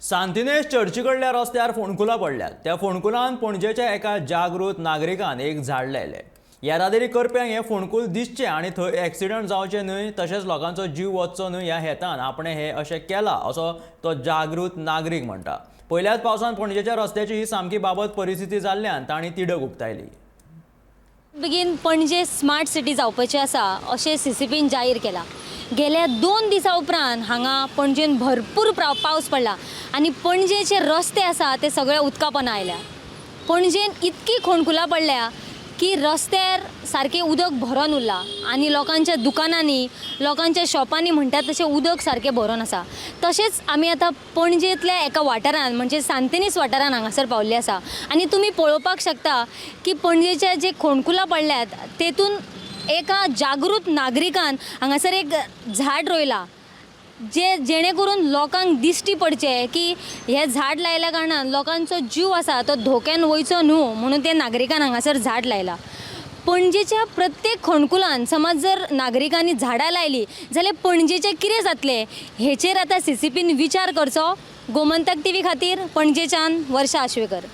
सांतिनेज चर्ची कडल्या रस्त्यार फोंडकुलां पडल्यात. त्या फोंडकुलान पणजेच्या एका जागृत नागरिकान एक झाड लायलें. येरादारी करप्यांक हें फोंडकूल दिसचें आनी थंय एक्सिडंट जावचे न्हय, तशेंच लोकांचो जीव वचचो न्हय ह्या हेतान आपणें हें अशें केलां असो तो जागृत नागरीक म्हणटा. पयल्याच पावसान पणजेच्या रस्त्याची ही सामकी बाबत परिस्थिती जाल्ल्यान तांणी तिडक उक्तायली. बेगीन पणजे स्मार्ट सिटी जावपाची आसा अशें सीसीपीन जाहीर केलां. गेल्या 2 दिसां उपरांत हांगा पणजेन भरपूर पावस पडला आनी पणजेचे रस्ते आसा ते सगळे उदका पोंदा आयल्या. पणजेन इतकी खोणकुलां पडल्या की रस्त्यार सारकें उदक भरोन उरलां आनी लोकांच्या दुकानांनी, लोकांच्या शॉपांनी म्हणटात तशें उदक सारकें भरोन आसा. तशेंच आमी आतां पणजेंतल्या एका वाठारान म्हणजे सांतिनेज वाठारान हांगासर पावल्ले आसा आनी तुमी पळोवपाक शकता की पणजेचे जे खोणकुलां पडल्यात तेतून एका जागृत नागरिकान हांगासर एक झाड रोयलां, जे जेणे करून लोकांक दिश्टी पडचें की हें झाड लायल्या कारणान लोकांचो जीव आसा तो धोक्यान वयचो न्हू म्हणून ते नागरिकान हांगासर झाड लायलां. पणजेच्या प्रत्येक खणकुलान समज जर नागरिकांनी झाडां लायलीं जाल्यार पणजेचें कितें जातलें हेचेर आतां सीसीपीन विचार करचो. गोमंतक टीव्ही खातीर पणजेच्यान वर्षा आश्वेकर.